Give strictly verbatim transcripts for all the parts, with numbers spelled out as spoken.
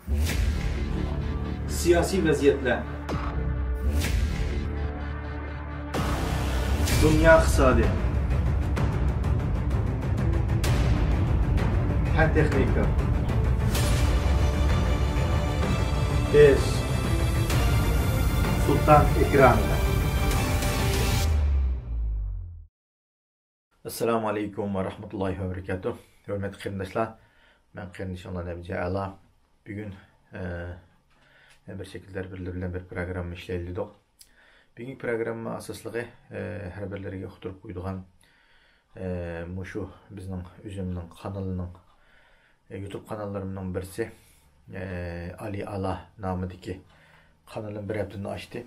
سىياسىي ۋەزىيەتلەر. دۇنيا ئىقتىسادى. پەن تېخنىكا. بىز سۇلتان ئېكرانىدا. ئەسسالامۇ ئەلەيكۇم ۋە رەھمەتۇللاھى ۋە بەرىكاتۇھ. ھۆرمەتلىك قېرىنداشلار، مەن قېرىندىشىڭلار نەبىجە ئەلا. بۈگۈن، ئە، بىر شەكىلدە بىرلىرى بىلەن بىر پروگرامما ئىشلەيلى دېدۇق. بۈگۈنكى پروگرامما ئاساسلىقى، ئە، ھەر بىرلىرىگە ئۇقتۇرۇپ قويىدىغان، ئە، مۇشۇ بىزنىڭ ئۆزۈمنىڭ قانىلىنىڭ، ئە، يۇتۇب قاناللىرىمنىڭ بىرسى، ئە، ئالى ئالا نامىدىكى قانىلىم بىر ھەپتىدىن ئاشتى.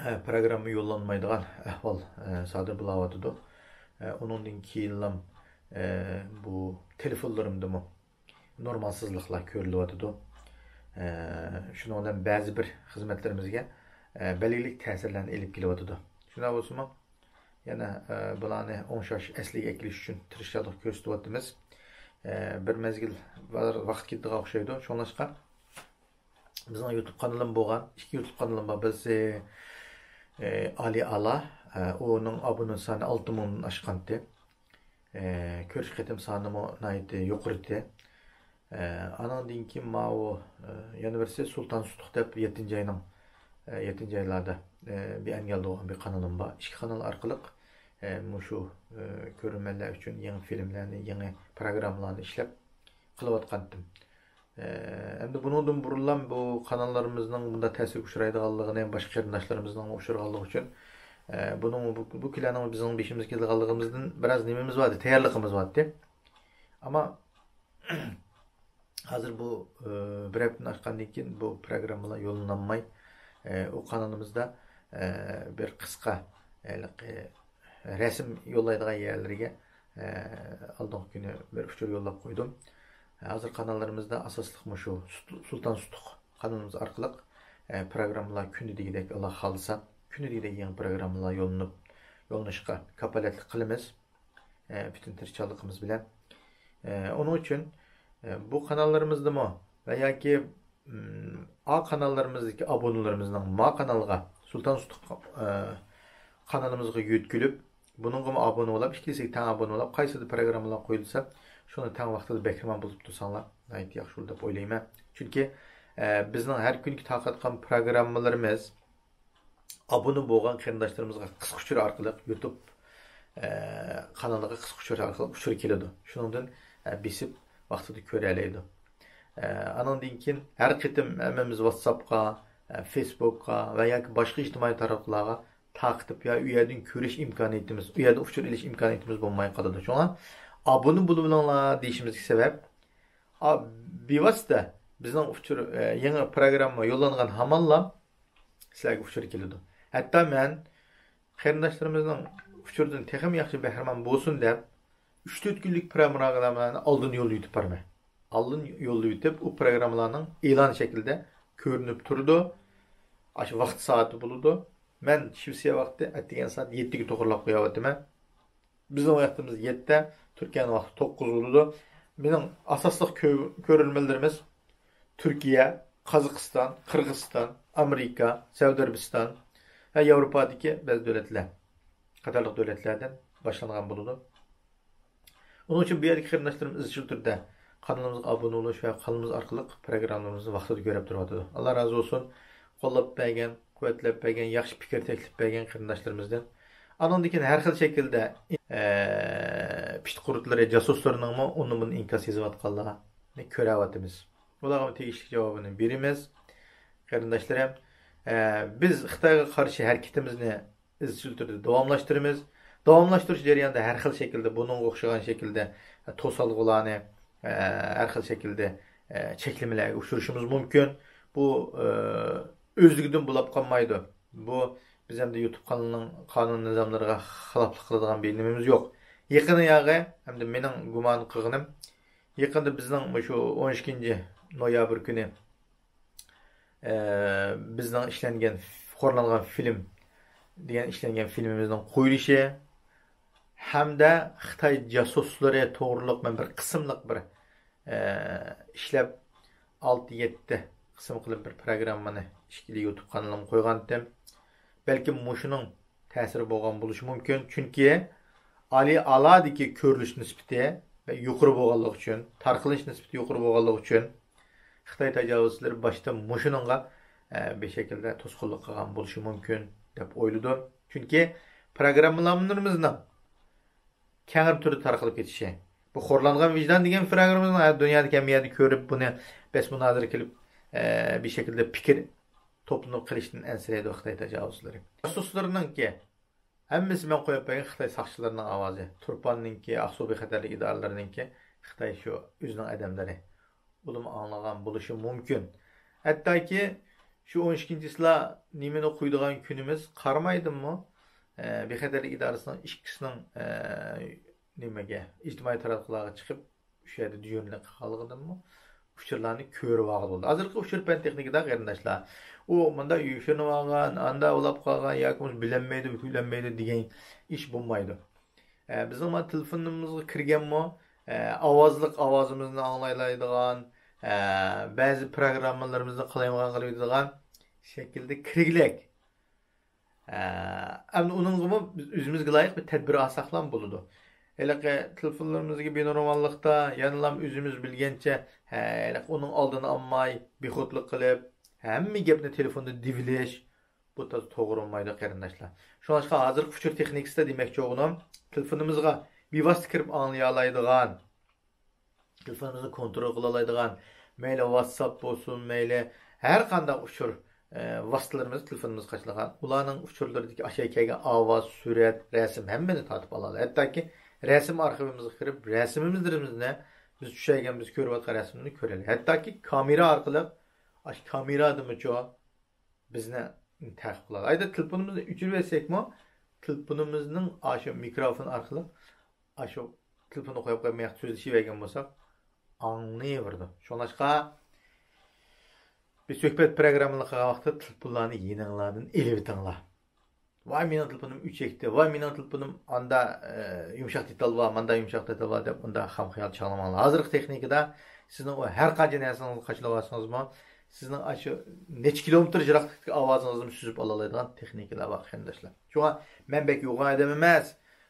ئە، پروگرامما يوللانمايدىغان ئەھۋال، ئە، سادىر بولاۋاتىدۇ. ئە، ئۇنىڭدىن كېيىنلام، ئە، بۇ تېلېفونلىرىمدىمۇ نورمالسىزلىقلار كۆرۈلۈۋاتىدۇ. ئە، شۇنىڭ بىلەن بەزى بىر خىزمەتلىرىمىزگە، ئە، بەلگىلىك تەسىرلەرنى ئېلىپ كېلىۋاتىدۇ. شۇنداق بولسىمۇ، يەنە، ئە، بۇلارنى ئوڭشاش، ئەسلىگە ئەكېلىش ئۈچۈن تىرىشچانلىق كۆرسىتىۋاتىمىز. ئە، بىر مەزگىل ۋاقىت كېتىدىغان ئوخشايدۇ. شۇڭلاشقا، بىزنىڭ يۇتۇب قانىلىمۇ بولغان، ئىككى يۇتۇب قانىلىم بار. بىرسى، ئى، ئالى ئالا، ئى، ئۇنىڭ ئابۇنە سانى ئالتە مىڭدىن ئاشقانتى. ئى، كۆرۈش قېتىم سانىمۇ ناھايىتى يۇقىرىتى. ئى، ئانىڭدىن كېيىن ماۋۇ، ئى، يەنە بىرسى سۇلتان سۇتۇق دەپ يەتتىنچى ئاينىڭ، ئى، يەتتىنچى ئايلاردا، ئى، بىئەنگەلدە بولغان بىر قانىلىم بار. ئىككى قانال ئارقىلىق، ئى، مۇشۇ، ئى، كۆرۈرمەنلەر ئۈچۈن يېڭى فىلىملەرنى، يېڭى پروگراممىلارنى ئىشلەپ قىلىۋاتقانتىم. ئەمدى بۇنىڭدىن بۇرۇنلام بۇ قاناللىرىمىزنىڭ بۇنداق تەسىرگە ئۇچرايدىغانلىقىنى باشقا قېرىنداشلىرىمىزنىڭ ئۇچرىغانلىقى ئۈچۈن، ئە، بۇنىڭ، بۇ، بۇ كۈنلەرنىڭ بىزنىڭ بېشىمىزغا كېلىدىغانلىقىمىزدىن بىراز نېمىمىز بار ئىدى، تەييارلىقىمىز بار ئىدى. ئەمما ھازىر بۇ، ئە، بىر ھەپتىنى ئاچقاندىن كېيىن بۇ پروگراممىلار يوللىنالماي، ئە، ئۇ قانىلىمىزدا، ئە، بىر قىسقا، ھېلىقى، رەسىم يوللايدىغان يەرلىرىگە، ئە، ئالدىنقى كۈنى بىر ئۇچۇر يوللاپ قويدۇم. ھازىر قاناللىرىمىزدا ئاساسلىق مۇشۇ سۇت-، سۇلتان سۇتۇق قانىلىمىز ئارقىلىق، ئە، پروگراممىلار كۈندە دېگۈدەك، ئاللا خالىسا، كۈندە دېگۈدەك يېڭى پروگراممىلار يوللىنىپ، يوللىنىشقا كاپالەتلىك قىلىمىز. ئە، پۈتۈن تىرىشچانلىقىمىز بىلەن. ئە، ئۇنىڭ ئۈچۈن، ئە، بۇ قاناللىرىمىزدىمۇ ۋە ياكى، ئىم، ئا قاناللىرىمىزدىكى ئابۇنىلىرىمىزنىڭ ما قانالغا، سۇلتان سۇتۇق، ئە، قانىلىمىزغا يۆتكىلىپ، بۇنىڭغىمۇ ئابۇنە بولۇپ، ئىككىلىسىگە تەڭ ئابۇنە بولۇپ، قايسىدا پروگراممىلار قويۇلسا، شۇنى تەڭ ۋاقتىدا بەھرىمەن بولۇپ تۇرساڭلار، ناھايىتى ياخشى بولىدۇ دەپ ئويلايمەن. چۈنكى، ئە، بىزنىڭ ھەر كۈنكى تارقاتقان پروگراممىلىرىمىز ئابۇنە بولغان قېرىنداشلىرىمىزغا قىسقا ئۇچۇر ئارقىلىق يۇتۇب، ئە، قانىلىغا قىسقا ئۇچۇر ئارقىلىق ئۇچۇر كېلىدۇ. شۇنىڭدىن، ئە، بېسىپ ۋاقتىدا كۆرەلەيدۇ. ئە، ئانىڭدىن كېيىن ھەر قېتىم ھەممىمىز ۋاتساپقا، ئە، فېيسبۇكقا ۋە ياكى باشقا ئىجتىمائىي تاراتقۇلارغا تارقىتىپ يا ئۇ يەردىن كۆرۈش ئىمكانىيىتىمىز، ئۇ يەردىن ئۇچۇر ئېلىش ئىمكانىيىتىمىز بولماي قالىدۇ. شۇڭا ئابۇنە بولۇۋېلىڭلار دېيىشىمىزگە سەۋەب، ئا، بىۋاسىتە بىزنىڭ ئۇچۇر، ئە، يېڭى پروگرامما يوللانغان ھامانلا سىلەرگە ئۇچۇر كېلىدۇ. ھەتتا مەن قېرىنداشلىرىمىزنىڭ ئۇچۇرىدىن تېخىمۇ ياخشى بەھرىمەن بولسۇن دەپ، ئۈچ تۆت كۈنلۈك پروگراممىلارنى ئالدىن يوللىۋېتىپ بارىمەن. ئالدىن يوللىۋېتىپ، ئۇ پروگراممىلارنىڭ ئېلان شەكلىدە كۆرۈنۈپ تۇرىدۇ. ئاشۇ ۋاقتى سائىتى بولىدۇ. مەن شىۋېتسىيە ۋاقتى ئەتىگەن سائەت يەتتىگە توغرىلاپ قويۇۋاتىمەن. بىزنىڭ ۋاقتىمىز يەتتە، تۈركىيەنىڭ ۋاقتى توققۇز بولىدۇ. مېنىڭ ئاساسلىق كۆ-، كۆرۈرمەنلىرىمىز تۈركىيە، قازاقىستان، قىرغىزىستان، ئامېرىكا، سەئۇدى ئەرەبىستان ۋە ياۋروپادىكى بەزى دۆلەتلەر قاتارلىق دۆلەتلەردىن باشلانغان بولىدۇ. ئۇنىڭ ئۈچۈن بۇ يەردىكى قېرىنداشلىرىمىز ئىزچىل تۈردە قانىلىمىزغا ئابۇنە بولۇش ۋە قانىلىمىز ئارقىلىق پروگراممىلىرىمىزنى ۋاقتىدا كۆرۈپ تۇرۇۋاتىدۇ. ئاللا رازى بولسۇن. قوللاپ بەرگەن، قۇۋۋەتلەپ بەرگەن، ياخشى پىكىر تەكلىپ بەرگەن قېرىنداشلىرىمىزدىن. ئانىڭدىن كېيىن ھەر خىل شەكىلدە، ئە، پىت قۇرتلىرى، جاسۇسلىرىنىڭمۇ ئۇندىن بۇندىن ئىنكاس يېزىۋاتقانلىرىنى كۆرۈۋاتىمىز. ئۇلارغا تېگىشلىك جاۋابىنى بېرىمىز. قېرىنداشلىرىم، ئە، بىز خىتايغا قارشى ھەرىكىتىمىزنى ئىزچىل تۈردە داۋاملاشتۇرىمىز. داۋاملاشتۇرۇش جەريانىدا ھەر خىل شەكىلدە بۇنىڭغا ئوخشىغان شەكىلدە توسالغۇلارنى، ئە، ھەر خىل شەكىلدە، ئە، چەكلىمىلەرگە ئۇچرىشىمىز مۇمكىن. بۇ، ئە، ئۆزلۈكىدىن بولاپ قالمايدۇ. بۇ بىز ئەمدى يۇتۇب قانىلىنىڭ قانۇن نىزاملىرىغا خىلاپلىق قىلىدىغان بىر نېمىمىز يوق. يېقىن ياغى، ئەمدى مېنىڭ گۇمان قىلغىنىم، يېقىندا بىزنىڭ مۇشۇ ئون ئىككىنچى نويابىر كۈنى ئە، بىزنىڭ ئىشلەنگەن، خورلانغان فىلىم دېگەن ئىشلەنگەن فىلىمىمىزنىڭ قويۇلۇشى ھەمدە خىتاي جاسۇسلىرى توغرۇلۇق مەن بىر قىسىملىق بىر، ئە، ئىشلەپ، ئالتە يەتتە قىسىم قىلىپ بىر پروگراممىنى ئىككىلا يۇتۇب قانىلىمغا قويغانتىم. بەلكىم مۇشۇنىڭ تەسىرى بولغان بولۇشى مۇمكىن. چۈنكى ئالىي ئالادىكى كۆرۈلۈش نىسبىتى يۇقىرى بولغانلىقى ئۈچۈن، تارقىلىش نىسبىتى يۇقىرى بولغانلىقى ئۈچۈن خىتاي تاجاۋۇزچىلىرى باشتا مۇشۇنىڭغا، ئە، بىر شەكىلدە توسقۇنلۇق قىلغان بولۇشى مۇمكىن دەپ ئويلىدىم. چۈنكى پروگراممىلارىمىزنىڭ كەڭرى تۈردە تارقىلىپ كېتىشى. بۇ خورلانغان ۋىجدان دېگەن پروگراممىمىزنىڭ ھە، دۇنيادىكى ھەممە يەردە كۆرۈپ، بۇنى بەس مۇنازىرە قىلىپ، ئە، بىر شەكىلدە پىكىر توپلىنىپ قېلىشتىن ئەنسىرەيدۇ خىتاي تاجاۋۇزچىلىرى. جاسۇسلىرىنىڭكى ھەممىسى مەن قويۇپ بەرگەن خىتاي ساقچىلىرىنىڭ ئاۋازى. تۇرپاننىڭكى، ئاقسۇ بىخەتەرلىك ئىدارىلىرىنىڭكى خىتاي شۇ ئۆزىنىڭ ئادەملىرى. ئۇلىمۇ ئاڭلىغان بولۇشى مۇمكىن. ھەتتاكى شۇ ئون ئىككىنچى چىسلا نېمىنى قويىدىغان كۈنىمىز قارىمايدىمۇ؟ ئە، بىخەتەرلىك ئىدارىسىنىڭ ئىككىسىنىڭ، ئە، نېمىگە، ئىجتىمائىي تاراتقۇلارغا چىقىپ، شۇ يەردە دىيۇننى قىلغانلىقىدىنمۇ ئۇچۇرلارنى كۆرۈۋالغىلى بولىدۇ. ھازىرقى ئۇچۇر پەن تېخنىكىدا قېرىنداشلار، ئۇ مۇنداق يوشۇرۇنۇۋالغان، ئاندا ئۇلاپ قالغان ياكى بولمىسا بىلەلمەيدۇ، كۈلەلمەيدۇ دېگەن ئىش بولمايدۇ. ئە، بىزنىڭ مانا تېلېفونىمىزغا كىرگەنمۇ، ئە، ئاۋازلىق ئاۋازىمىزنى ئاڭلايلايدىغان، ئە، بەزى پروگراممىلىرىمىزنى قالايمىقان قىلىۋېتىدىغان شەكىلدە كىرگۈلەك. ئە، ئەمدى ئۇنىڭغىمۇ بىز ئۆزىمىزگە لايىق بىر تەدبىر ئالساقلا بولىدۇ. ھېلىقى تېلېفونلىرىمىزغا بىنورماللىقتا يەنىلا ئۆزىمىز بىلگەنچە، ھە، ھېلىقى ئۇنىڭ ئالدىنى ئالماي، بىخۇدلۇق قىلىپ، ھەممە گەپنى تېلېفوندا دېۋىلەش، بۇ تازا توغرا بولمايدۇ، قېرىنداشلار. شۇڭلاشقا ھازىرقى ئۇچۇر تېخنىكىسىدا دېمەكچى بولغىنىم، تېلېفونىمىزغا بىۋاسىتە كىرىپ ئاڭلىيالايدىغان، تېلېفونىمىزنى كونترول قىلالايدىغان، مەيلى ۋاتساپ بولسۇن، مەيلى ھەر قانداق ئۇچۇر، ئە، ۋاسىتىلىرىمىز تېلېفونىمىزغا قاچىلىغان. ئۇلارنىڭ ئۇچۇرلىرىدىكى ئاشۇ كەلگەن ئاۋاز، سۈرەت، رەسىم ھەممىنى تارتىپ ئالالايدۇ. ھەتتاكى رەسىم ئارخىۋىمىزغا كىرىپ، رەسىمىمىزلىرىمىزنى، بىز چۈشەيگەن، بىز كۆرۈۋاتقان رەسىمنى كۆرەلەيدۇ. ھەتتاكى كامېرا ئارقىلىق، ئاشۇ كامېرادىمۇچۇ بىزنى تەقىب قىلىدۇ. ئەگەر تېلېفونىمىزنى ئۆچۈرۈۋەتسەكمۇ، تېلېفونىمىزنىڭ ئاشۇ مىكروفون ئارقىلىق ئاشۇ تېلېفوننى قويۇپ قويماي سۆزلىشىۋەرگەن بولساق، ئاڭلىيۋېرىدۇ. شۇڭلاشقا بىز سۆھبەت پروگراممىلىرى قىلغان ۋاقىتتا تېلېفونلارنى يېنىڭلاردىن ئېلىۋېتىڭلار. ۋاي، مېنىڭ تېلېفونۇم ئۆچەكتە، ۋاي، مېنىڭ تېلېفونۇم ئاندا، ئە، يۇمشاق دېتال بار، ماندا يۇمشاق دېتال بار دەپ ئۇنداق خام خىيال چاغلىماڭلار. ھازىرقى تېخنىكىدا سىزنىڭ ئۇ ھەر قانچە نەرسىڭىزنى قاچىلىۋالسىڭىزمۇ، سىزنىڭ ئاشۇ نەچچە كىلومېتىر يىراقلىقتىكى ئاۋازىڭىزنىمۇ سۈزۈپ ئالالايدىغان تېخنىكىلار بار، قېرىنداشلار. شۇڭا مەن بەك يوغان ئادەم ئەمەس،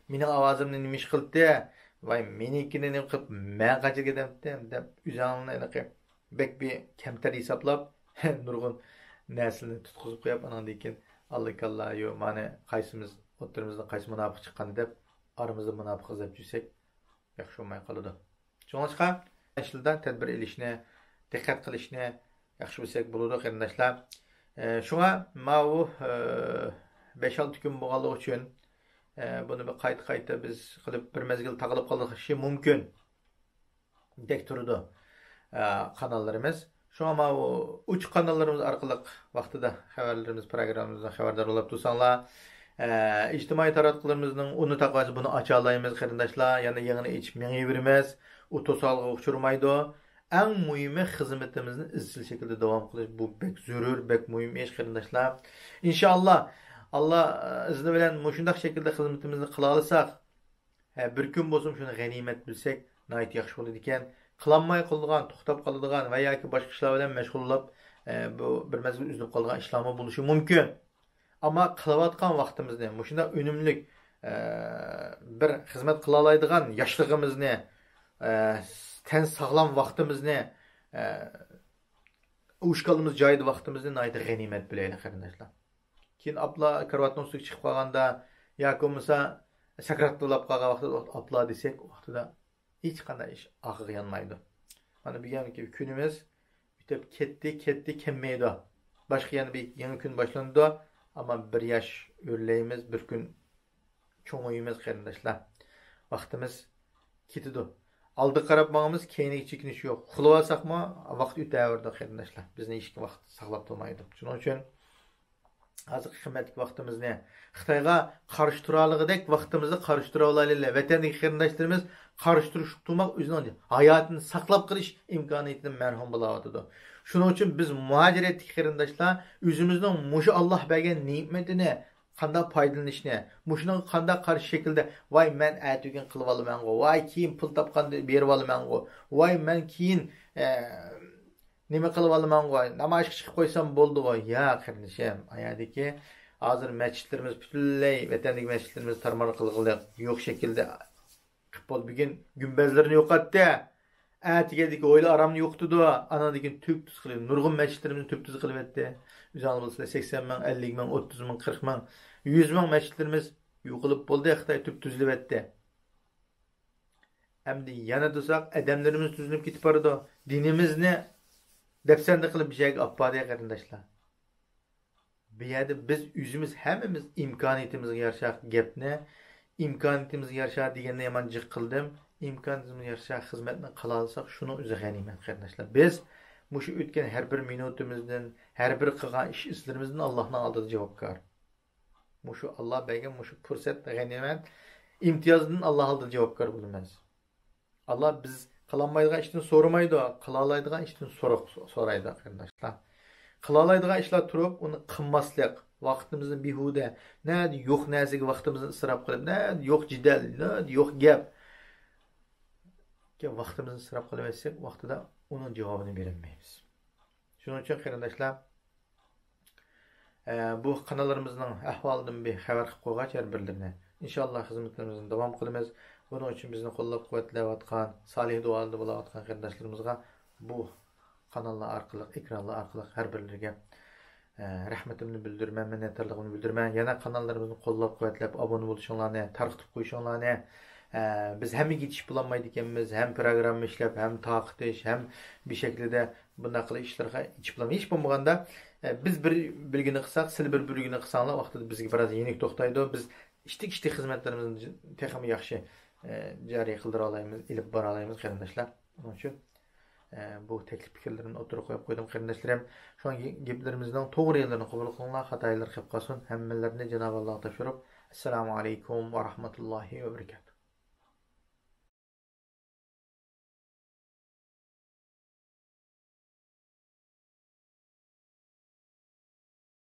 مېنىڭ ئاۋازىمنى نېمە ئىش قىلدى، ۋاي، مېنىڭكىنى نېمە قىلىپ، مەن قانچىلىك ئادەمتىم دەپ ئۆزۈڭلارنى ھېلىقى بەك بىر كەمتەر ھېسابلاپ، نۇرغۇن نەرسىلەرنى تۇتقۇزۇپ قويۇپ، ئانىڭدىن كېيىن ئاللا كاللا، يو، مانا قايسىمىز ئوتتۇرىمىزدا قايسى مۇناپىق چىققان دەپ، ئارىمىزدا مۇناپىق ئىزدەپ يۈرسەك، ياخشى بولماي قالىدۇ. شۇڭلاشقا، ئەسلىدە تەدبىر ئېلىشنى، دىققەت قىلىشنى ياخشى بىلسەك بولىدۇ، قېرىنداشلار. ئە، شۇڭا ماۋۇ، ئە، بەش-ئالتە كۈن بولغانلىقى ئۈچۈن، ئە، بۇنى بىر قايتا-قايتا بىز قىلىپ، بىر مەزگىل تاقىلىپ قېلىشى مۇمكىن. دەك تۇرىدۇ، ئە، قاناللىرىمىز. شۇڭا ماۋۇ ئوچۇق قاناللىرىمىز ئارقىلىق ۋاقتىدا خەۋەرلىرىمىز، پروگراممىمىزدىن خەۋەردار بولاپ تۇرساڭلار، ئە، ئىجتىمائىي تاراتقۇلىرىمىزنىڭ ئۇنى تاقىۋەتسە بۇنى ئاچالايمىز، قېرىنداشلار. يەنە يېڭىنى ئېچىپ مېڭىۋېرىمىز. ئۇ توسالغۇغا ئۇچرىمايدۇ. ئەڭ مۇھىمى خىزمىتىمىزنى ئىزچىل شەكىلدە داۋام قىلىش. بۇ بەك زۆرۈر، بەك مۇھىم ئىش، قېرىنداشلار. ئىنشائاللا، ئاللا، ئە، ئىزنى بىلەن مۇشۇنداق شەكىلدە خىزمىتىمىزنى قىلالىساق، ھە، بىر كۈن بولسىمۇ شۇنى غەنىيمەت بىلسەك، ناھايىتى ياخشى بولىدىكەن. قىلالماي قالىدىغان، توختاپ قالىدىغان ۋە ياكى باشقا ئىشلار بىلەن مەشغۇللاپ، ئە، بۇ بىر مەزگىل ئۈزۈلۈپ قالىدىغان ئىشلارمۇ بولۇشى مۇمكىن. ئەمما قىلىۋاتقان ۋاقتىمىزنى، مۇشۇنداق ئۈنۈملۈك، ئە، بىر خىزمەت قىلالايدىغان ياشلىقىمىزنى، ئە، تەن ساغلام ۋاقتىمىزنى، ئە، ئۇۋۇشكاللىمىز جايىدا ۋاقتىمىزنى ناھايىتى غەنىيمەت بىلەيلى، قېرىنداشلار. كېيىن ئاپلا كارىۋاتنىڭ ئۈستىگە چىقىپ قالغاندا ياكى بولمىسا سەكراتتا ئۇلاپ قالغان ۋاقتىدا ئاپلا دېسەك، ۋاقتىدا ھېچقانداق ئىش ئارقىغا يانمايدۇ. مانا بۈگۈنكى كۈنىمىز ئۆتۈپ كەتتى، كەتتى، كەلمەيدۇ. باشقا يەنە بىر يېڭى كۈن باشلىنىدۇ، ئەمما بىر ياش ئۆرلەيمىز، بىر كۈن چوڭىيىمىز، قېرىنداشلار. ۋاقتىمىز كېتىدۇ. ئالدىغا قاراپ ماڭىمىز، كەينىگە چېكىنىش يوق. ئۇخلىۋالساقمۇ ۋاقىت ئۆتەۋېرىدۇ، قېرىنداشلار. بىزنى ھېچكىم ۋاقىت ساقلاپ تۇرمايدۇ. شۇنىڭ ئۈچۈن ھازىرقى قىممەتلىك ۋاقتىمىزنى خىتايغا قارشى تۇرالايدىغۇدەك ۋاقتىمىزنى قارشى تۇرالايلى. ۋەتەندىكى قېرىنداشلىرىمىز قارشى تۇرۇش، تۇرماق ئۆزىنىڭ ھاياتىنى ساقلاپ قېلىش ئىمكانىيىتىدىن مەھرۇم بولاۋاتىدۇ. شۇنىڭ ئۈچۈن بىز مۇھاجىرەتتىكى قېرىنداشلار ئۆزىمىزنىڭ مۇشۇ ئاللا بەرگەن نېمىتىنى قانداق پايدىلىنىشنى، مۇشۇنىڭغا قانداق قارشى شەكىلدە، ۋاي، مەن ئەتىگۈن قىلىۋالىمەنغۇ، ۋاي، كېيىن پۇل تاپقاندا بېرىۋالىمەنغۇ، ۋاي، مەن كېيىن، ئە، نېمە قىلىۋالىمەنغۇ، نامايىشقا چىقىپ قويسام بولدىغۇ. ياق، قېرىندىشىم، ئايەردىكى ھازىر مەسچىتلىرىمىز پۈتۈنلەي، ۋەتەندىكى مەسچىتلىرىمىز تارمار قىلغىلى يوق شەكىلدە قىلىپ بولدى. بۈگۈن گۈمبەزلىرىنى يوقاتتى. ئەتىگەندىكى ھويلا ئارامنى يوقىتىدۇ. ئاناندىن كېيىن تۈپتۈز قىلىپ، نۇرغۇن مەسچىتلىرىمىزنى تۈپتۈز قىلىۋەتتى. ئۆزۈڭلار بىلىسىلەر، سەكسەن مىڭ، ئەللىك مىڭ، ئوتتۇز مىڭ، قىرىق مىڭ، يۈز مىڭ مەسچىتلىرىمىز يوقىلىپ بولدى، خىتاي تۈپتۈزلىۋەتتى. ئەمدى يەنە تۇرساق، ئادەملىرىمىز تۈزۈلۈپ كېتىپ بارىدۇ. دىنىمىزنى دەپسەندە قىلىپ بىر جايغا ئاپپاردى، قېرىنداشلار. بۇ يەردە بىز ئۆزىمىز ھەممىمىز ئىمكانىيىتىمىزگە يارىشا گەپنى، ئىمكانىيىتىمىزگە يارىشا دېگەننى يامان جىق قىلدىم. ئىمكانىيىتىمىزگە يارىشا خىزمەتنى قىلالىساق، شۇنىڭ ئۆزى غەنىيمەت، قېرىنداشلار. بىز مۇشۇ ئۆتكەن ھەر بىر مىنۇتىمىزدىن، ھەر بىر قىلغان ئىش ئىزلىرىمىزدىن ئاللاھنىڭ ئالدىدا جاۋابكار. مۇشۇ ئاللا بەرگەن مۇشۇ پۇرسەت، غەنىيمەت، ئىمتىيازدىن ئاللا ئالدىدا جاۋابكار بولىمىز. ئاللا بىز قىلالمايدىغان ئىشتىن سورىمايدۇ، قىلالايدىغان ئىشتىن سوراق سورايدۇ، قېرىنداشلار. قىلالايدىغان ئىشلار تۇرۇپ، ئۇنى قىلماسلىق، ۋاقتىمىزنى بىھۇدە، نەدە يوق نەرسىگە ۋاقتىمىزنى ئىسراپ قىلىپ، نەدە يوق جېدەل، نەدە يوق گەپ، ۋاقتىمىزنى ئىسراپ قىلىۋەتسەك، ۋاقتىدا ئۇنىڭ جاۋابىنى بېرەلمەيمىز. شۇنىڭ ئۈچۈن، قېرىنداشلار، ئە، بۇ قاناللىرىمىزنىڭ ئەھۋالىدىن بىر خەۋەر قىلىپ قويغاچ ھەر بىرلىرىنى. ئىنشاللا خىزمىتىمىزنى داۋام قىلىمىز. بۇنىڭ ئۈچۈن بىزنى قوللاپ قۇۋۋەتلەۋاتقان، سالىھ دۇئالاردا بولۇۋاتقان قېرىنداشلىرىمىزغا بۇ قاناللار ئارقىلىق، ئېكرانلار ئارقىلىق ھەر بىرلىرىگە، ئە، رەھمىتىمنى بىلدۈرىمەن، مىننەتدارلىقىمنى بىلدۈرىمەن. يەنە قاناللىرىمىزنى قوللاپ قۇۋۋەتلەپ، ئابۇنە بولۇشۇڭلارنى، تارقىتىپ قويۇشۇڭلارنى، ئە، بىز ھەممىگە يېتىشىپ بولالمايدىكەنمىز، ھەم پىروگرامما ئىشلەپ، ھەم تارقىتىش، ھەم بىر شەكىلدە بۇنداق قىلىپ ئىشلارغا يېتىشىپ بولالمايمىز. ھېچ بولمىغاندا، ئە، بىز بىر بىلگىنى قىلساق، سىلەر بىر بىلگىنى قىلساڭلار، ۋاقتىدا بىزگە بىراز يېنىك توختايدۇ. بىز ئىشتىك-ئىشتىك خىزمەتلىرىمىزنى تېخىمۇ ياخشى، ئە، جارى قىلدۇرالايمىز، ئېلىپ بارالايمىز، قېرىنداشلار. شۇنىڭ ئۈچۈن، ئە، بۇ تەكلىپ پىكىرلىرىمنى ئوتتۇرىغا قويۇپ قويدۇم، قېرىنداشلىرىم. شۇ گېپلىرىمىزنىڭ توغرا يېرىنى قوبۇل قىلىڭلار، خاتا يېرىلىرى قېلىپ قالسۇن. ھەممىلىرىنى جانابى ئاللاغا تاپشۇرۇپ، ئەسسالامۇ ئەلەيكۇم ۋە رەھمەتۇللاھى ۋە بەرىكاتۇھ.